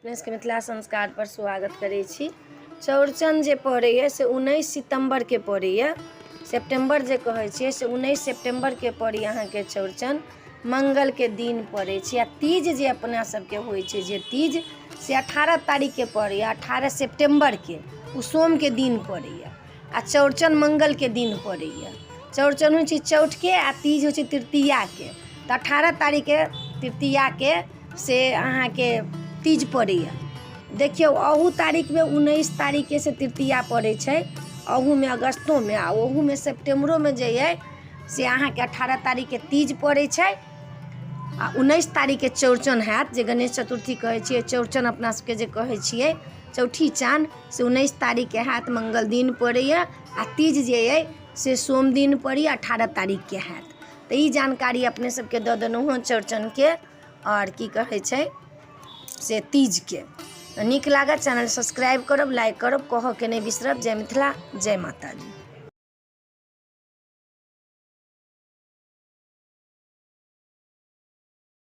अपने सबके मिथिला संस्कारपर स्वागत करै छी। चौड़चन जे पड़ैए से 19 सितम्बरके पड़ैए। सेप्टेम्बर जे कहै छियै से 19 सेप्टेम्बरके पड़ैए अहाँके चौड़चन, मङ्गलके दिन पड़ै छै। आ तीज जे अपना सबके होइ छै, जे तीज से 18 तारीखके पड़ैए, 18 सेप्टेम्बरके, ओ सोमके दिन पड़ैए। आ चौड़चन मङ्गलके दिन पड़ैए। चौड़चन होइ छै चौठके आ तीज होइ छै तृतीयाके। तऽ 18 तारीखके तृतीयाके से अहाँके तीज पड़ैए। देखियौ, अहू तारीखमे 19 तारीखके से तृतीया पड़ै छै, अहूमे अगस्तोमे आ ओहूमे सेप्टेम्बरोमे जे अइ से अहाँके 18 तारीखके तीज पड़ै छै आ 19 तारीखके चौड़चन हैत, जे गणेश चतुर्थी कहै छियै। चौड़चन अपना सबके जे कहै छियै चौठी चाँद, से 19 तारीखके हैत, मङ्गल दिन पड़ैए। आ तीज जे अइ से सोम दिन पड़ैए, 18 तारीखके हैत। तऽ ई जानकारी अपने सबके दऽ देलहुँ हँ चौड़चनके आओर की कहै छै से तीजके। नीक लागत चैनल सब्सक्राइब करब, लाइक करब, कहऽके नहि बिसरब। जय मिथिला, जय माता दी।